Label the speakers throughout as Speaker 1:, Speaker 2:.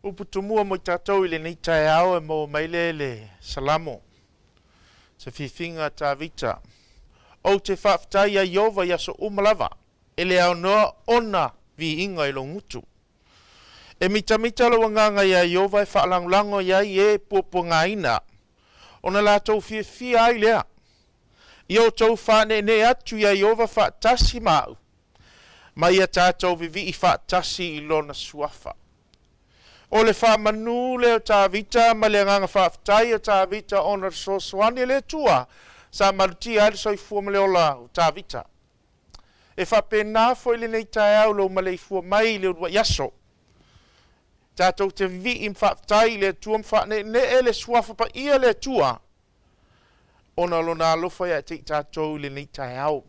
Speaker 1: Upu tomua mo i tatou i lenei taeao e maua mai lea i le Salamo, se fiafiga a Tavita. Ou te faafetai ia Ieova i aso uma lava, e le aonoa ona viiga i lou gutu. E mitamita lou agaga iā Ieova e faalagolago i ai e puapuagaina, ona latou fiafia ai lea. Ia outou faaneenee atu iā Ieova faatasi ma au, ma ia tatou vivii faatasi i Lona Suafa. O le faamanu lea o Tavita ma le agaga faafetai o Tavita ona o le fesoasoani a le Atua sa malutia ai le soifua ma le ola o Tavita. E faapena foi lenei taeao i lou maleifua mai i le uluai aso. Tatou te vivii ma faafetai i le Atua ma faaneenee le Suafa Paia o le Atua ona o Lona alofa ia te i tatou i lenei taeao.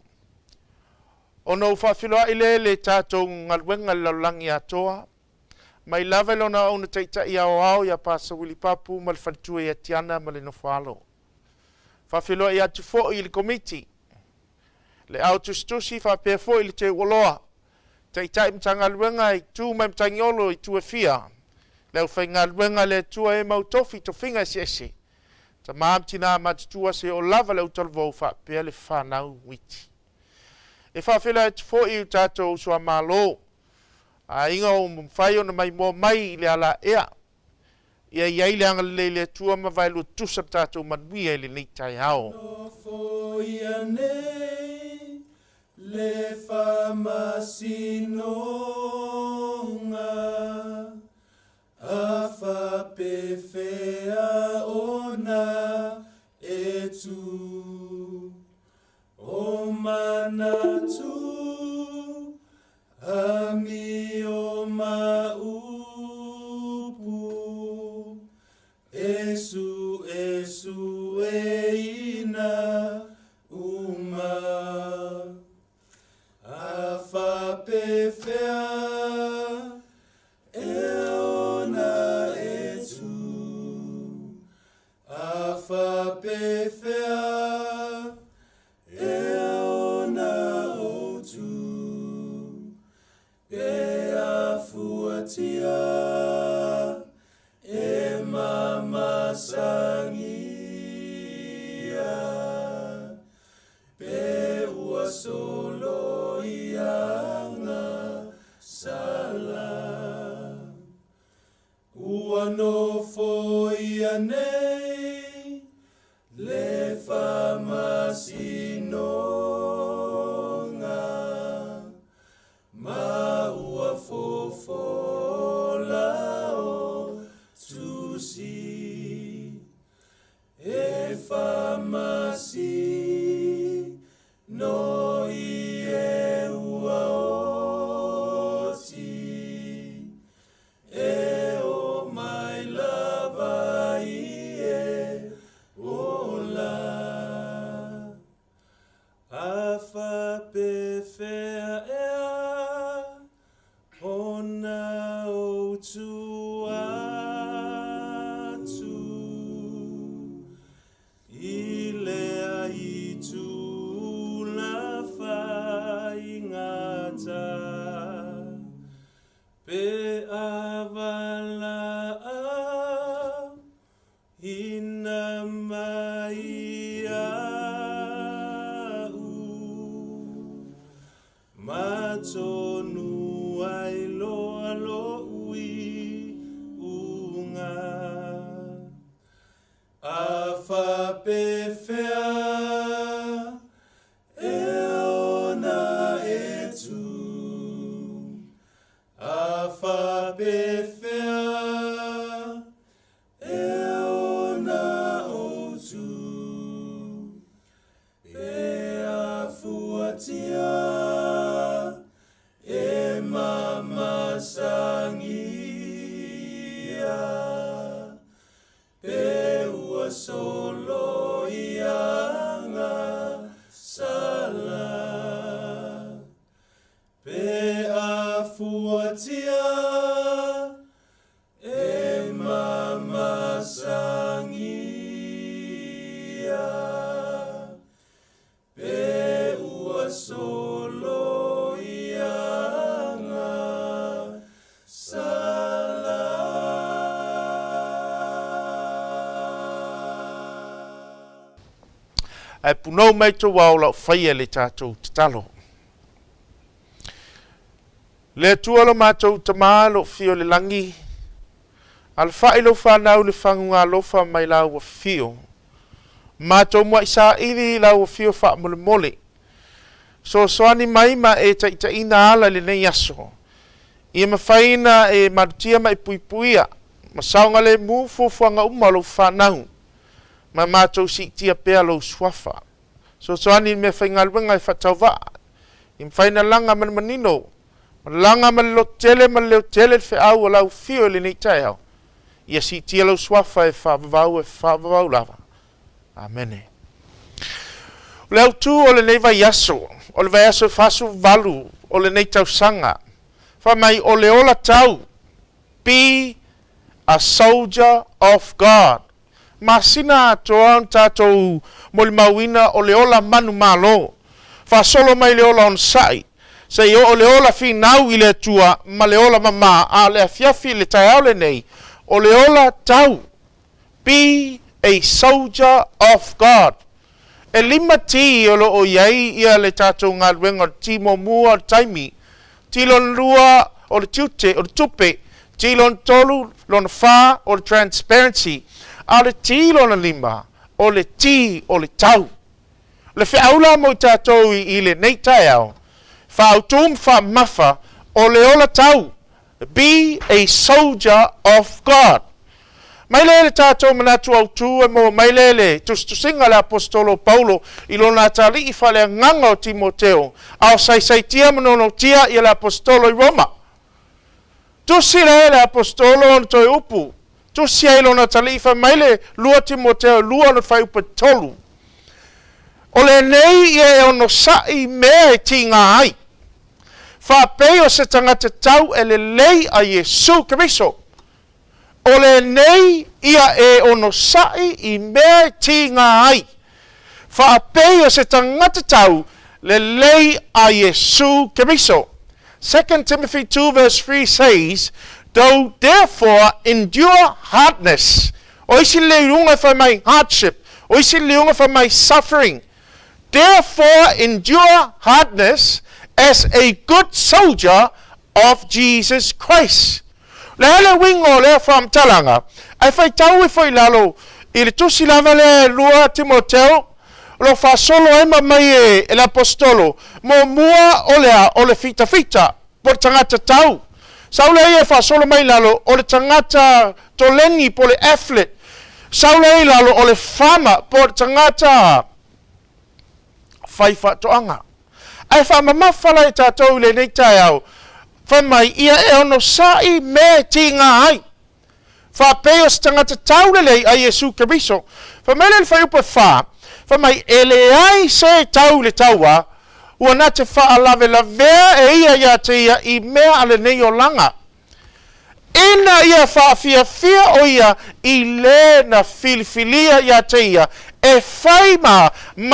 Speaker 1: Ona ou faafeiloai lea i le tatou galuega i le lalolagi atoa, mai lava i lona auauna taitai aoao ia Pasa Wili Papu ma le faletua ia Tiana ma le nofoalo. Faafeiloai atu foi i le Komiti, le au tusitusi faapea foi le teuoloa, Taitai Matagaluega i tu mai Matagiolo i itu e fia, le aufaigaluega a le Atua e mautofi tofiga eseese, tama ma tina matutua seia oo lava i le autalavou faapea le fanau iti. E faafeiloai atu foi i o tatou uso a Malo, aiga ua mafai ona maimoa mai i le alaea. Ia i ai le agalelei o le Atua ma vaelua tutusa le tatou manuia i lenei taeao.
Speaker 2: Nofoia nei le faamasinoga, a faapefea ona e tu? O manatu amio ma upu, e suesueina uma. A faapefea ea ona e tu? A faapefea ea ona ou tu? Pe afuatia e mamasagia, pe ua solo i agasala. Ua nofoia nei le faamasinoga, ma ua fofola o tusi, e faamasino i e ua oti, e o mai lava i e ola. A faapefea ea ona ou tu atu i lea itu la faigata, pe a valaauina mai a'u, ma tonu ai loa lo'u iuga? A faapefea ea ona e tu? A faapefea ea ona ou tu? Pe afuatia e mamasagia, pe ua solo i agasala. Pe afuatia e mamasagia, pe ua solo.
Speaker 1: Ae punou mai tou ao lau faia le tatou tatalo. Le Atua lo matou Tamā lo fio le lagi, alafai lou whanau le whangunga alofa mai lau afio. Matou muai saili i lau afio faamolemole. Soasoani mai ma e taitaiina ala i lenei aso. Ia mafai ona e malutia ma e puipuia. Ma saogalemu fuafuaga uma o lou whanau. Ma matou siitia pea lou suafa. Soasoani i le meafaigaluega e faatauvaa. Ia mafai ona laga ma le manino. Ma laga ma le lototele ma le leotele le feau o lau afio i lenei taeao. Ia siitia lou suafa e faavavau e faavavau lava. Amene. O le autu o lenei vaiaso, o le vaiaso e 48 o lenei tausaga. Fai mai o le ola tau, be a soldier of God. Masina atoa ona tatou molimauina o le ola manumalo. Faasolo mai le ola onosai, seia oo le ola finau i le Atua ma le ola mamā, a o le afiafi i le taeao lenei, o le ola tau. Be a soldier of God. E 5 T o lo o i ai ia le tatou galuega o le T muamua o le taimi, T lona lua o le tiute, o le tupe, T lona tolu, lona fa o le transparency, a o le T lona lima o le T o le tau. O le feau la mo i tatou i lenei taeao, faaautu ma faamamafa o le ola tau, be a soldier of God. Mai lea i le tatou manatu autu e maua mai lea i le tusitusiga a le Aposetolo Paulo i lona atalii faaleagaga o Timoteo, a o saisaitia ma nonotia ia le Aposetolo i Roma. Tusi lea e le Aposetolo ona toe upu, tusi ai lona atalii fai mai le 2 Timoteo 2 ona fuaiupu e 3. O lenei ia e onosai i mea e tiga ai. Faapei o se tagata tau e lelei a Iesu Keriso. O lenei ia e onosai i mea e tiga ai. Faapei o se tagata tau lelei a Iesu Keriso. 2 Timothy 2 verse 3 says, Thou therefore endure hardness. O isi liuga e fai mai hardship. O isi liuga e fai mai suffering. Therefore endure hardness as a good soldier of Jesus Christ. Le a le uiga o lea faamatalaga, ae faitau ifo i lalo i le tusi lava lea e 2 Timoteo, o lo o faasolo ai ma mai e le Aposetolo, muamua o le a, o le fitafita, po o le tagata tau. Sau lea ia e faasolo mai i lalo, o le tagata toleni po o le athlete. Sau lea i lalo, o le farmer po o le tagata fai faatoaga. Ae faamamafa la i tatou i lenei taeao, fai mai ia e onosai mea e tiga ai. Faapei o se tagata taulelei a Iesu Keriso. Fai mai lea i le fuaiupu e 4, fai mai e leai se tau i le taua, ua na te faalavelavea e ia ia te ia i mea a lenei olaga. Ina ia faafiafia o ia i le na filifilia ia te ia e fai ma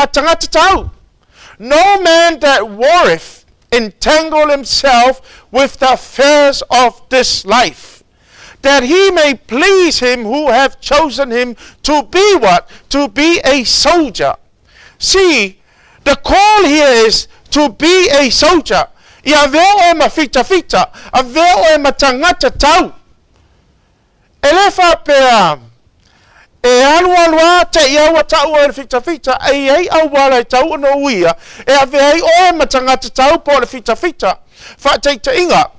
Speaker 1: tagata tau. No man that warreth entangle himself with the affairs of this life, that he may please him who hath chosen him to be what? To be a soldier. See, the call here is to be a soldier. Ia avea oe ma fitafita, avea oe ma tagata tau. E le faapea e alualu a te i au a tau oe le fitafita, e i ai auala e tau ona uia, e avea ai oe ma tagata tau po o le fitafita. Faataitaiga,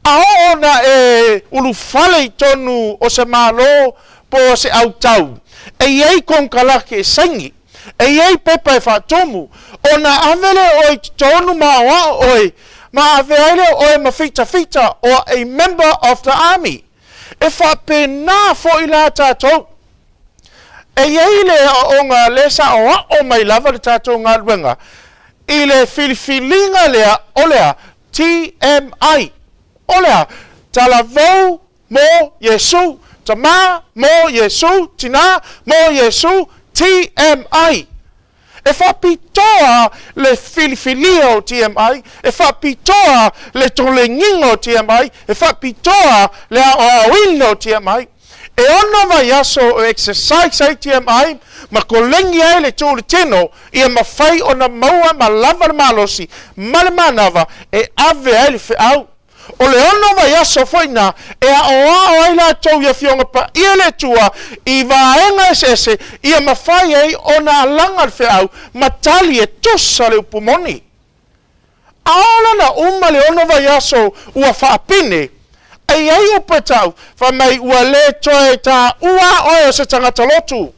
Speaker 1: a oo ona e ulufale i totonu o se Malo po o se autau, e i ai konekarate e saini, e i ai pepa e faatumu, ona ave lea o oe i totonu ma aoao oe, ma avea ai lea o oe ma fitafita or a member of the army. E faapena foi la tatou. E i ai le aoaoga lea sa aoao mai lava le tatou galuega i le filifiliga lea o le a TMI, o le a talavou mo Iesu, tamā mo Iesu, tinā mo Iesu, TMI. E faapitoa le filifilia o TMI, e faapitoa le tolegiga o TMI, e faapitoa le aoaoina o TMI. E 6 vaiaso o exercise ai TMI ma kolegi ai le tu i le tino ia mafai ona maua ma lava le malosi ma le manava e ave ai le feau. O le 6 vaiaso foi na e aoao ai latou i Afioga Paia le Atua i vaega eseese ia mafai ai ona alaga le feau ma tali e tusa le upu moni. A ola na uma le 6 vaiaso ua faapine, e i ai upu e tau, fai mai ua le toe taua oe o se tagata lotu,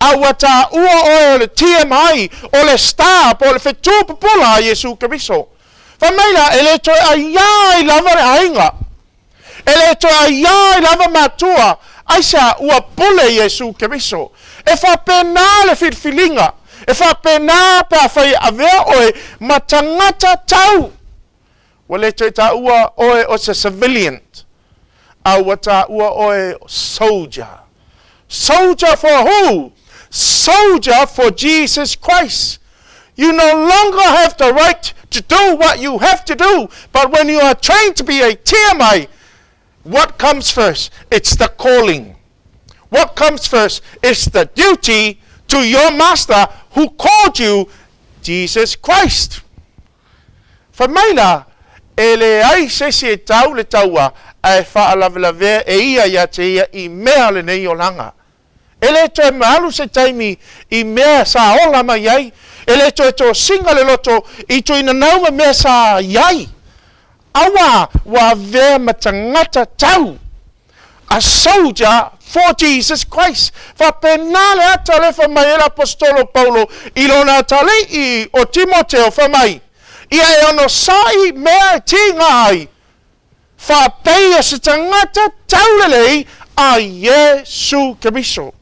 Speaker 1: a ua taua oe o le TMI, o le star, po o le fetu pupula a Iesu Keriso. Fai mai la, e le toe aiā ai lava le aiga, e le toe aiā ai lava matua, aisea ua pule Iesu Keriso. E faapena le filifiliga, e faapena pe afai e avea oe ma tagata tau. Ua le toe taua oe o se civilian, a ua taua oe soldier. Soldier for who? Soldier for Jesus Christ. You no longer have the right to do what you have to do, but when you are trained to be a TMI, what comes first? It's the calling. What comes first is the duty to your master who called you, Jesus Christ. Fai mai la, e leai se isi e tau le taua ae faalavelavea e ia ia te ia i mea o lenei olaga. E le toe malu se taimi i mea sa ola mai ai, e le toe tosiga le loto i tuinanau ma mea sa i ai. Auā ua avea ma tagata tau, a soldier for Jesus Christ. Faapena le ata lea fai mai ai le Aposetolo Paulo i lona atalii o Timoteo, fai mai, Ia e onosai mea e tiga ai, faapeia se tagata taulelei a Iesu Keriso.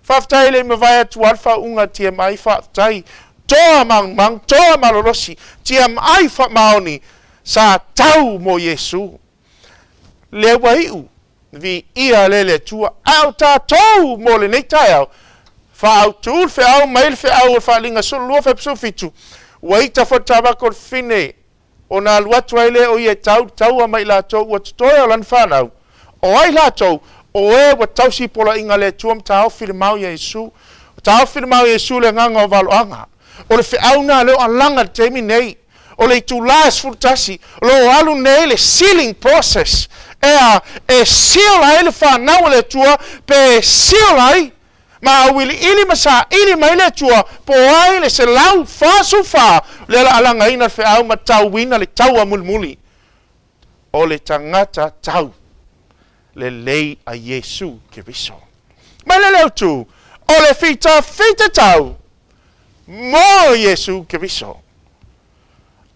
Speaker 1: Faafetai le i mavae atu a le faauuga TMI, faafetai toa mangumang, toa malolosi, TMI faamaoni, sa tau mo Iesu. Lea ua iu, viia lea le Atua, a o tatou mo lenei taeao, faaautu le feau mai le feau o le Faaaliga 12 Fepu 17, ua ita foi le tavaka o le fine, ona alu atu ai lea o ia e tau le taua ma i latou ua totoe o lana fanau. O ai latou? O e ua tausi i poloaiga a le Atua ma taofi le mao ia Iesu. Taofi le mao ia Iesu le agaga o valoaga. O le feau na lea o alaga i le taimi nei. O le itula e 11, o lo o alu nei le sealing process, ea, e seal ai le fanau a le Atua, pe seal ai ma auiliili ma saili mai le Atua po o ai le 144 lea la alagaina le feau ma tauina le taua mulimuli o le tagata tau lelei a Iesu Keriso. Mai le leutu o le fitafita tau mo Iesu Keriso.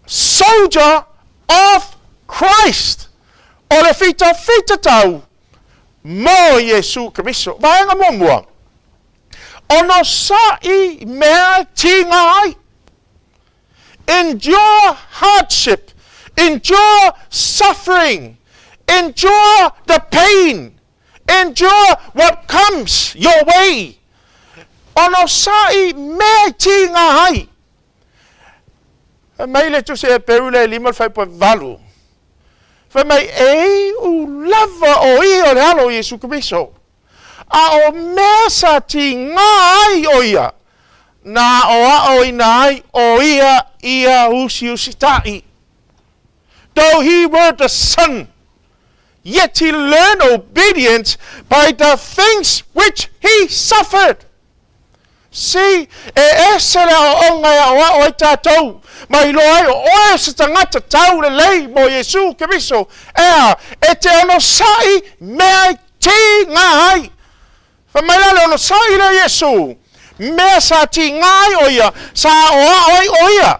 Speaker 1: Soldier of Christ. O le fitafita tau mo Iesu Keriso. Vaega muamua, onosai mea tiga ai. Endure hardship, endure suffering, endure the pain, endure what comes your way. Onosai mea tiga ai. Fai mai le Tusi Heperu lea e 5 le fuaiupu 8, fai mai, E iu lava o ia o le Alo o Iesu Keriso, a o mea sa tiga ai o ia, na aoaoina ai o ia ia usiusitai. Though he were the Son, yet he learned obedience by the things which he suffered. See, e ese le aoaoga e aoao ai tatou, ma iloa ai o oe o se tagata taulelei mo Iesu Keriso, ea, e te onosai mea i tiga ai. Fai mai la le onosai lea Iesu, mea sa tiga ai o ia, sa aoao ai o ia.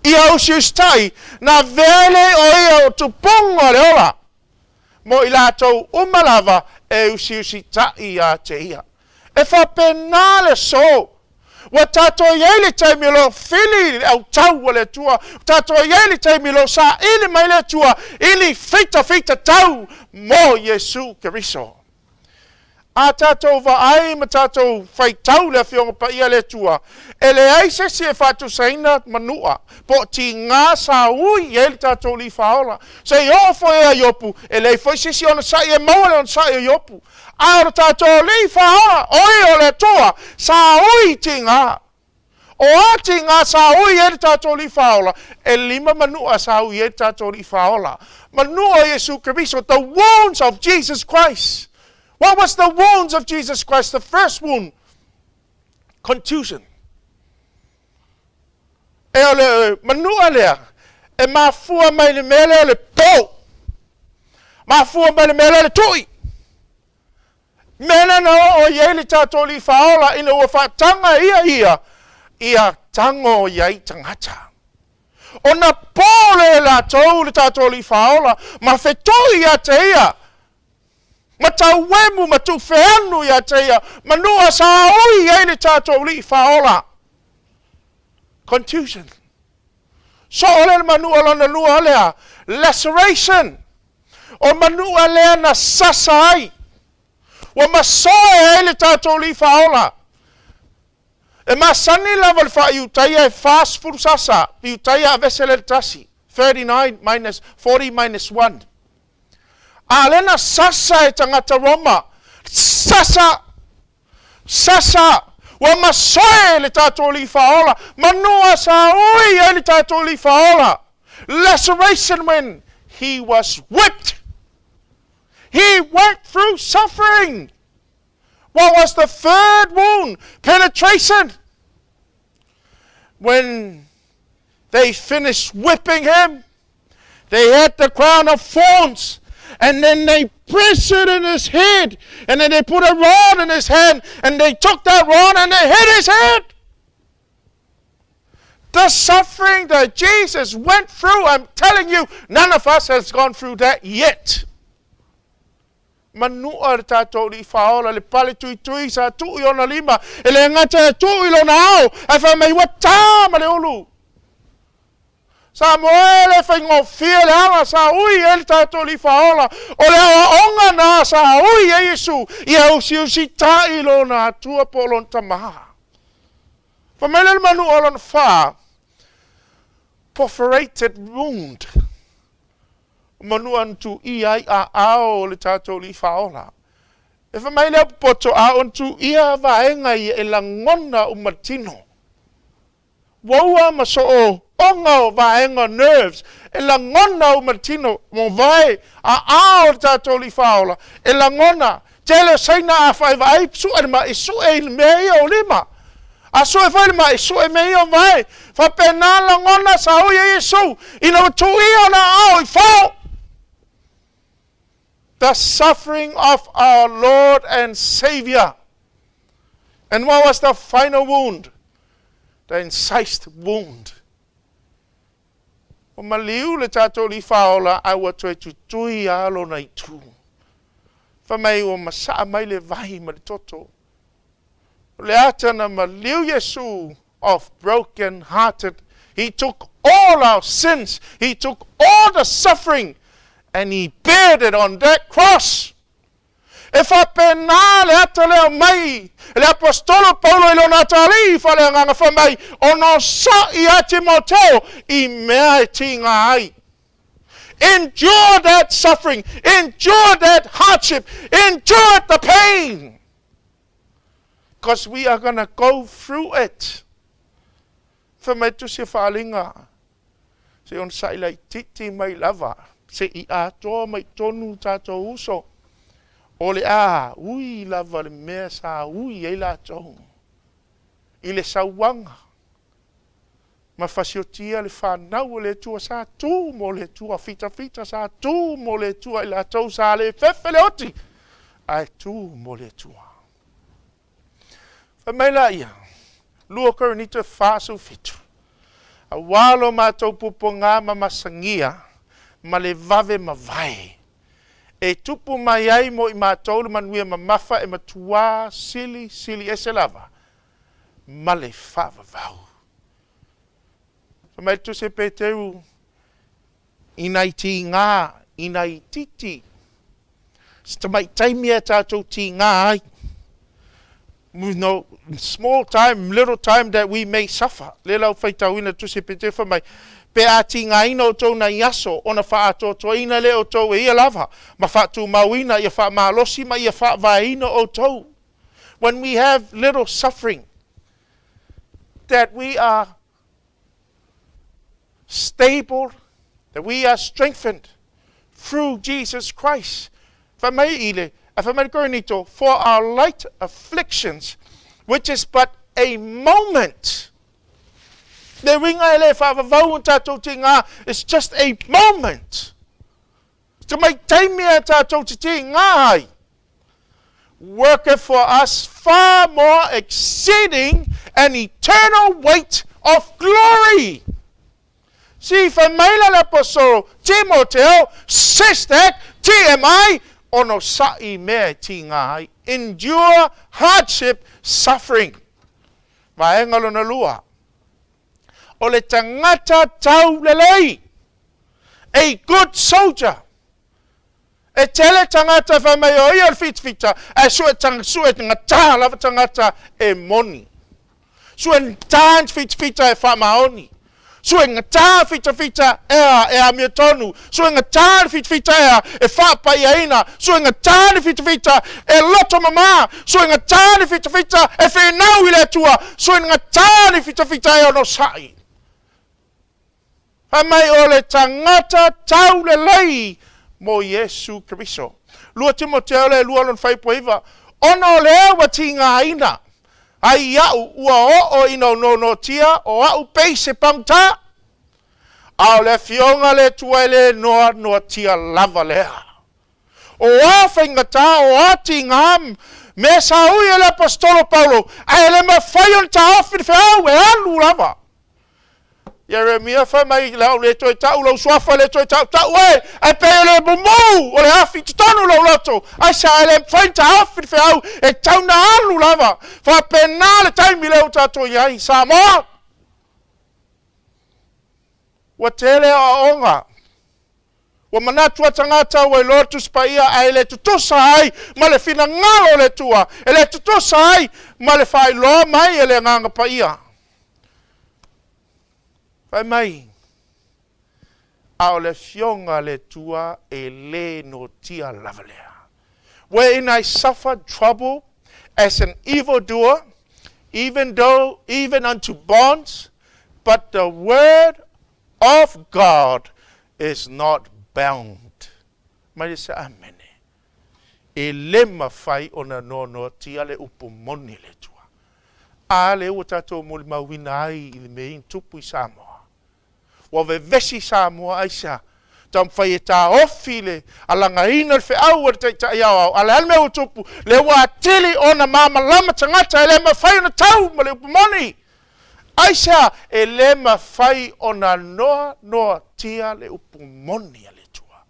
Speaker 1: Ia usiusitai, na avea ai lea o ia o tupuga o le ola, mo i latou uma lava e usiusitai ia te ia. E faapena le aso ua tatou i ai le taimi o lo o fili le autau a le Atua, ua tatou i ai le taimi o lo o saili mai le Atua i ni fitafita tau mo Iesu Keriso. A tatou vaai ma tatou faitau le Afioga Paia a le Atua, e leai se isi e faatusaina manua po o tiga sa ui i ai le tatou Alii Faaola. Se i oo foi ia Iopu, e leai foi se isi onosai e maua le onosai o Iopu. A o le tatou Alii Faaola, o ia o le Atua, sa ui i tiga. O a tiga sa ui ai le tatou Alii Faaola? E lima manua sa ui ai le tatou Alii Faaola. Manua o Iesu Keriso, the wounds of Jesus Christ. What was the wounds of Jesus Christ? The first wound, contusion. E o le manua lea, e mafua mai le mea lea o le pou. Mafua mai le mea lea o le tui. Mea lea na oo i ai le tatou Alii Faaola ina ua faataga ia ia, ia tago i ai tagata. Ona po lea e latou le tatou Alii Faaola, ma fetui ia te ia, ma tauemu ma tuufeanu ia te ia, manua sa ui ai le tatou Alii Faaola. Contusion. Soo lea le manua lona lua o lea, laceration. O manua lea na sasa ai. Ua masoe ai le tatou Alii Faaola. E masani lava le faaiutaia e 40 sasa, iutaia aveese lea le tasi. 39 minus 40 minus 1. A lea na sasa e tagata Roma. Sasa! Sasa! Ua masoe le tatou Alii Faaola. Manua sa ui ai le tatou Alii Faaola. Laceration when he was whipped. He went through suffering. What was the third wound? Penetration. When they finished whipping him, they had the crown of thorns, and then they pressed it in his head, and then they put a rod in his hand, and they took that rod and they hit his head. The suffering that Jesus went through, I'm telling you, none of us has gone through that yet. Manua le tatou Alii Faaola, le pale tuitui sa tuu i ona lima, e le gata e tuu i lona ao, ae fai mai ua ta ma le ulu. Sa moe le faigofie le ala sa ui ai le tatou Alii Faaola, o le aoaoga na sa ui ai Iesu, ia usiusitai lona Atua po o lona Tama. Fai mai lea le manua o lona fa, perforated wound. Manua na tuia ai aao o le tatou Alii Faaola. E fai mai lea popoto a o na tuia vaega ia e lagona uma tino. Ua ua ma soo oga o vaega nerves e lagona uma tino mo vae aao o le tatou Alii Faaola e lagona. Tele o Saina a vaaivaai sue le mai sue i le mea ia o lima. A sue foi le mai sue mea ia o vae. Faapena lagona sa ui ai Iesu ina ua tuia ona aao i fao. The suffering of our Lord and Savior. And what was the final wound? The incised wound. Ua maliu le tatou Alii Faaola ae ua toe tutui lava lona itu. Fai mai ua masaa mai le vai ma le toto. O le ata na maliu Iesu of broken hearted. He took all our sins. He took all the suffering and he bared it on that cross. E faapena le ata lea mai le apostolo Paulo i lona atalii faaleagaga fai mai, onosai ia Timoteo i mea e tiga ai. Endure that suffering, endure that hardship, endure the pain. Because we are going to go through it. Fai mai tusi o Faaaliga, se i onosai laitiiti mai lava, se i atoa mai tonu tatou uso, o le a ui lava le mea sa ui ai latou i le sauaga ma fasiotia le fanau o le Atua sa tu mo le Atua, fitafita sa tu mo le Atua i latou sa le fefe le oti, ae tu mo le Atua. Fai mai la ia, 2 Korinito 4:17. Auā lo matou puapuaga ma masagia ma le vave mavae, e tupu mai ai mo i matou le manuia mamafa e matuā silisili ese lava ma le faavavau. Fai mai le Tusi a Peteru, i nai tiga, i nai titi. Se tamaitaimi e tatou tigā ai. No, small time, little time that we may suffer. Le lau faitauina tusi pe te mai. Pe a tigāina outou nai aso, ona faaatoatoaina lea o outou e ia lava, ma faatumauina ia faamalosi ma ia faavaeina outou. When we have little suffering, that we are stable, that we are strengthened through Jesus Christ. Fai mai i le, a fai mai le Korinito, for our light afflictions, which is but a moment. Le uiga e le faavavau ona tatou tigā, it's just a moment. Tamaitaimi e tatou te tigā ai. Worketh for us far more exceeding an eternal weight of glory. Si fai mai la le aposetolo Timoteo, SISTAC, TMI, onosa'i i mea e tigā ai. Endure hardship, suffering. Vaega lona lua. O le tagata taulelei. A good soldier. E tele tagata e fai mai o ia o le fitafita, ae sue sue gatā lava tagata e moni. Sue gatā fitafita e faamaoni. Sue gatā fitafita ea e amiotonu. Sue gatā le fitafita ea e faapaiaina. Sue gatā le fitafita e loto mamā. Sue gatā le fitafita e finau i le Atua. Sue gatā le fitafita e onosa'i. Fai mai o le tagata taulelei mo Iesu Keriso. 2 Timoteo le 2 lona fuaiupu 9, Ona o lea ua tigāina ai iaʻu ua oo ina noanoatia o a'u pei se pagota, a o le Afioga a le Atua e le noanoatia lava lea. O a faigata, o a tigā, mea sa ui e le aposetolo Paulo, ae le mafai ona taofi le feau, e alu lava. Ieremia fai mai, le au le toe tau lou suafa le toe tau tau e, ae pei o le mumu o le afi i totonu lou loto, aisea e le mafai ona taofi le feau, e tau na alu lava. Faapena le taimi lea ua tatou i ai, Samoa. Ua tele aoaoga. Ua manatu a tagata ua iloa le Tusi Paia ae le tutusa ai ma le finagalo o le Atua, e le tutusa ai ma le faailoa mai e le Agaga Paia. Fai mai, a o le Afioga a le Atua e le noatia lava lea. Wherein I suffer trouble as an evildoer, even though even unto bonds, but the word of God is not bound. Mai le se amene. E le mafai ona noanoatia le upu moni a le Atua. A lea ua tatou molimauina ai i le mea i tupu i Samoa. Ua vevesi Samoa aisea? Taumafai e taofi le alagaina o le feau a le Taitai Aoao. A o le a le mea ua tupu? Lea ua atili ona malamalama tagata e le mafai ona tau ma le upu moni. Aisea? E le mafai ona noanoatia le upu moni a le Atua.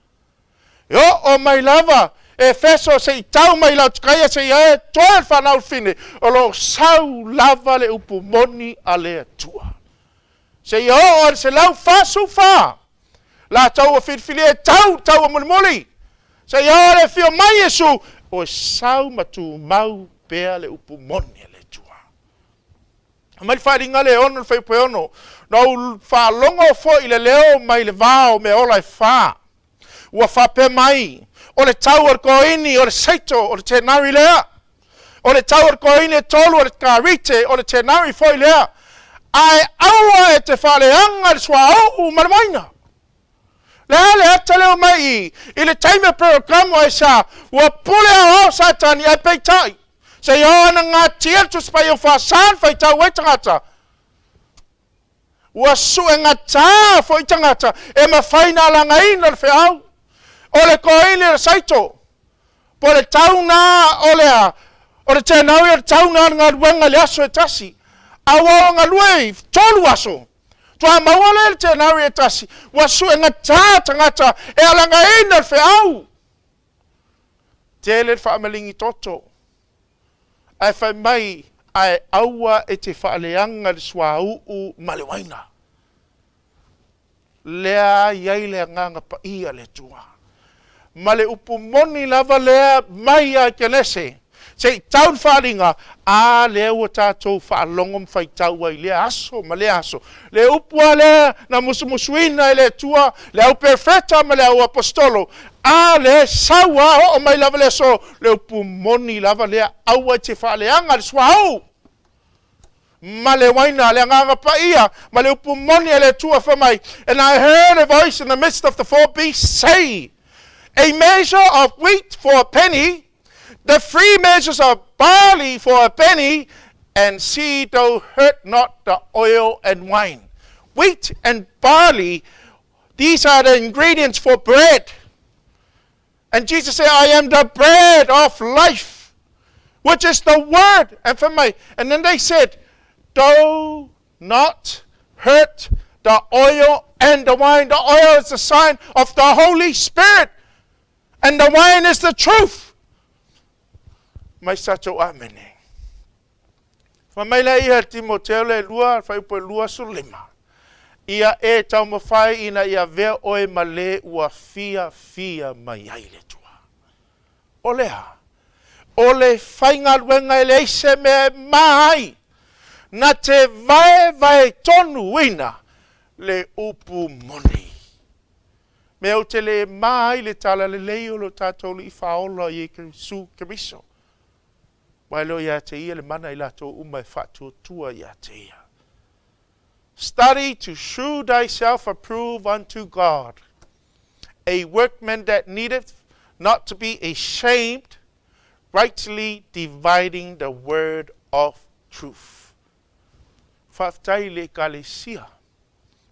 Speaker 1: E oo mai lava Efeso se i tau mai Laotikaia se i ae toe le fanau fine, o lo o sau lava le upu moni a le Atua. Seia oo i le 144 latou ua filifilia e tau le taua mulimuli, seia oo i le afio mai Iesu, o e sau ma tumau pea le upu moni a le Atua. Aumai le faaaliga lea e 6 le fuaiupu e 6. Na ou faalogo foi i le leo mai le va o meaola e fa, ua faapea mai, O le tau o le koini o le seito o le tenari lea. O le tau o le koini e tolu o le karite o le tenari foi lea. Ae aua e te faaleaga le suauu ma le uaina. Le a le ata lea mai i i le taimi o Peragamo aisea ua pule aoao Satani ae peitai seia oo ana gatia le Tusi Paia ua faasa ona faitau ai tagata. Ua sue gatā foi tagata e mafai ona alagaina le feau. O le koili o le saito, po o le tau na o le a, o le tenari o le tau na o le galuega i le aso e tasi. A ua o galue i 3 aso, toa maua lea i le tenari e tasi, ua sue gatā tagata e alagaina le feau. Tele le faamaligi toto. Ae fai mai, Ae aua e te faaleaga le suauu ma le uaina. Lea i ai le Agaga Paia a le Atua. Ma le upu moni lava lea mai ia Kenese, seʻi tau le faaaliga, a lea ua tatou faalogo ma faitau ai i lea aso ma lea aso. Le upu a lea na musumusuina e le Atua le au perofeta ma le au aposetolo, a lea e sau a oo mai lava le aso, le upu moni lava lea, aua e te faaleaga le suauu ma le uaina, le Agaga Paia ma le upu moni a le Atua fai mai, And I heard a voice in the midst of the four beasts say, A measure of wheat for a penny, the three measures of barley for a penny, and see thou hurt not the oil and wine. Wheat and barley, these are the ingredients for bread. And Jesus said, I am the bread of life, which is the word. And for my, and then they said, Do not hurt the oil and the wine. The oil is the sign of the Holy Spirit, and the wine is the truth. Mai sa tou amene. Fai mai lea ia Timoteo le lua, fuaiupu e 25. Ia e taumafai ina ia avea oe ma le ua fiafia mai ai le Atua. O le a? O le faigaluega e leai se mea e ma ai, na te vaevaetonuina le upu moni. Mea ou te le ma ai le talalelei o lo tatou Alii Faaola Iesu Keriso. Aua e le o ia te ia le mana i latou uma e faatuatua ia te ia. Study to shew thyself approved unto God, a workman that needeth not to be ashamed, rightly dividing the word of truth. Faafetai i le Ekalesia.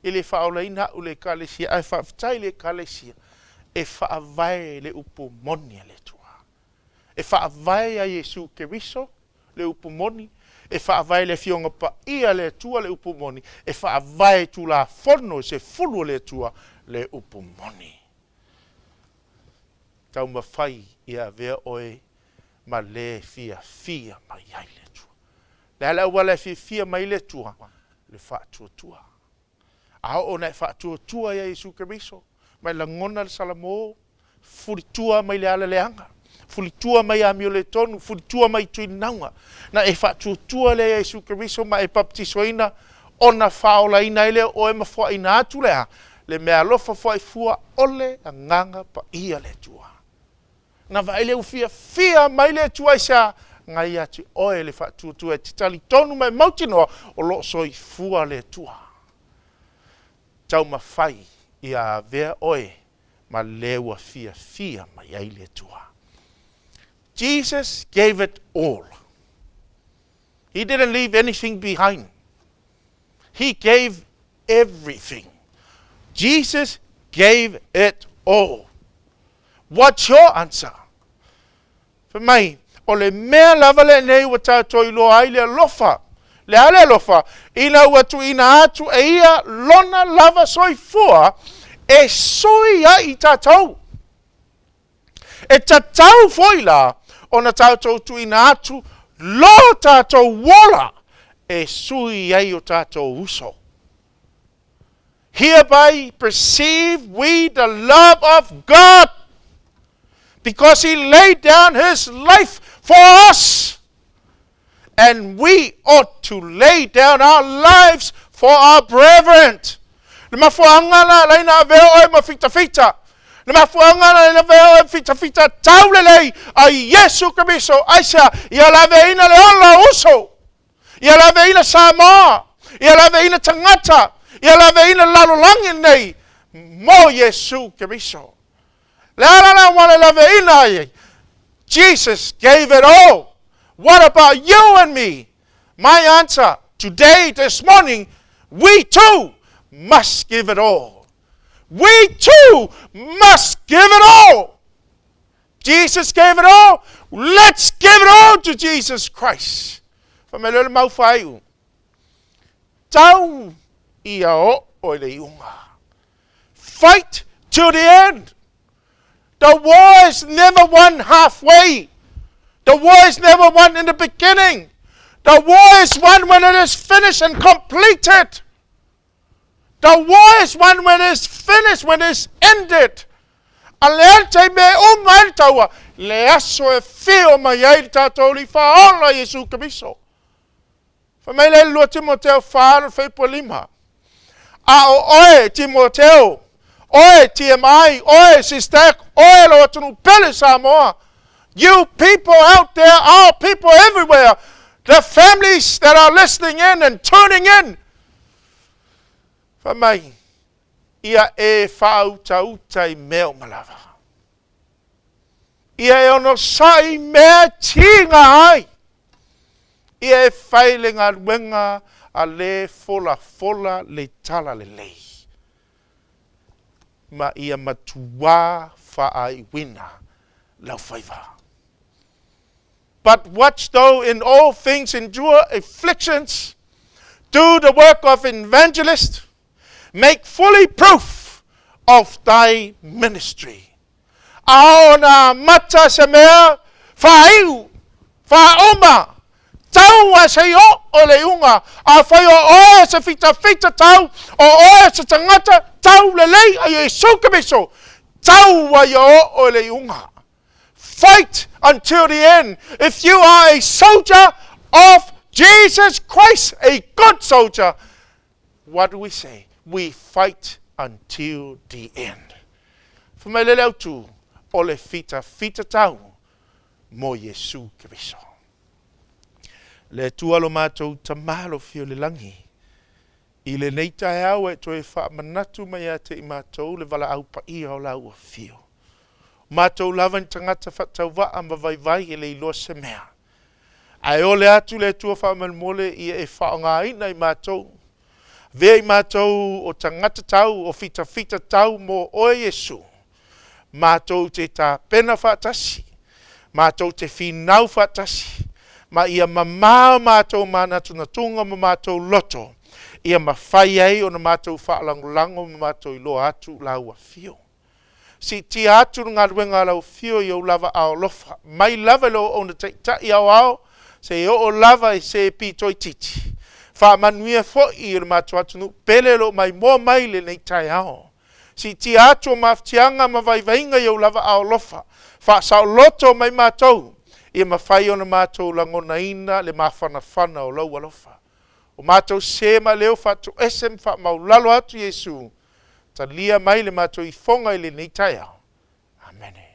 Speaker 1: E le faaolaina au i le Ekalesia, ae faafetai i le Ekalesia e faavae le upu moni a le Atua. E faavae ia Iesu Keriso le upu moni, e faavae le Afioga Paia a le Atua le upu moni, e faavae Tulafono e 10 a le Atua le upu moni. Taumafai ia avea oe ma le fiafia mai ai le Atua. Le a le auala e fiafia mai ai le Atua? Le faatuatua. A oo ina e faatuatua ia Iesu Keriso, ma e lagona le salamo, fulitua mai le ala leaga, fulitua mai amioletonu, fulitua mai tuinauga, na e faatuatua lea ia Iesu Keriso ma e papatisoina, ona faaolaina ai lea o oe ma foaina atu le a? Le meaalofa foaifua o le Agaga Paia o le Atua. Na vaai lea ua fiafia mai le Atua aisea? Na ia te oe le faatuatua e te talitonu ma e mautinoa o lo o soifua le Atua. Taumafai ia avea oe ma le ua fiafia mai ai le Atua. Jesus gave it all. He didn't leave anything behind. He gave everything. Jesus gave it all. What's your answer? Fai mai, o le mea lava lenei ua tatou iloa ai le alofa. Le a le alofa? Ina ua tuuina atu e ia lona lava soifua e sui ai i tatou. E tatau foi la ona tatou tuuina atu lo tatou ola e sui ai o tatou uso. Hereby perceive we the love of God, because he laid down his life for us, and we ought to lay down our lives for our brethren. Le mafuaaga la ala ai ona avea oe ma fitafita. Le mafuaaga la ala ai ona avea oe ma fitafita taulelei a Iesu Keriso, aisea? Ia laveina le ola o uso. Ia laveina Samoa, ia laveina tagata, ia laveina le lalolagi lenei mo Iesu Keriso. Le a la le auala e laveina ai? Jesus gave it all. What about you and me? My answer today, this morning, we too must give it all. We too must give it all. Jesus gave it all. Let's give it all to Jesus Christ. Fai mai lea o le mau faaiu. Tau ia oo i le iuga. Fight to the end. The war is never won halfway. The war is never won in the beginning. The war is won when it is finished and completed. The war is won when it is finished, when it is ended. A o le a le taimi e uma ai le taua? Le aso e afio mai ai le tatou Alii Faaola Iesu Keriso. Fai mai lea i le 2 Timoteo 4 le fuaiupu 5. A o oe, Timoteo, oe TMI, oe Sistac, oe lou atunuu pele Samoa, you people out there, our people everywhere, the families that are listening in and tuning in, fai mai, ia e faautauta i mea uma lava. Ia e onosai i mea e tiga ai. Ia e fai le galuega a le folafola le talalelei. Ma ia matuā faaiuina lau faiva. But watch thou in all things endure afflictions, do the work of evangelist, make fully proof of thy ministry. A ona amata se mea, faaiu, faauma, taua seia oo i le iuga. Afai o oe se fitafita tau, o oe se tagata taulelei a Iesu Keriso, taua ia oo i le iuga. Fight until the end. If you are a soldier of Jesus Christ, a good soldier, what do we say? We fight until the end. Fai mai le le autu, o le fitafita tau mo Iesu Keriso. Le Atua lo matou Tama o lo o afio i le lagi, i lenei taeao e toe faamanatu mai ia te i matou le valaau paia o lau afio. O matou lava ni tagata faatauvaa ma vaivai e le iloa se mea. Ae ole atu le Atua faamolemole ia e faaaogaina i matou. Avea i matou o tagata tau, o fitafita tau mo oe Iesu. Matou te tapena faatasi, matou te finau faatasi, ma ia mamao matou manatunatuga ma matou loto, ia mafai ai ona matou faalagolago ma matou iloa atu lau afio. Siitia atu le galuega a lau afio i ou lava aao alofa, mai lava i lou auauna taitai aoao, seia oo lava i se pito itiiti. Faamanuia foi i le matou atunuu pele o lo o maimoa mai i lenei taeao. Siitia atu o mafatiaga ma vaivaiga i ou lava aao alofa, faasaoloto mai matou, ia mafai ona matou lagonaina le mafanafana o lou alofa. O matou sē ma leo faatoese ma faamaualalo atu Iesu, talia mai le matou ifoga i lenei taeao. Amene.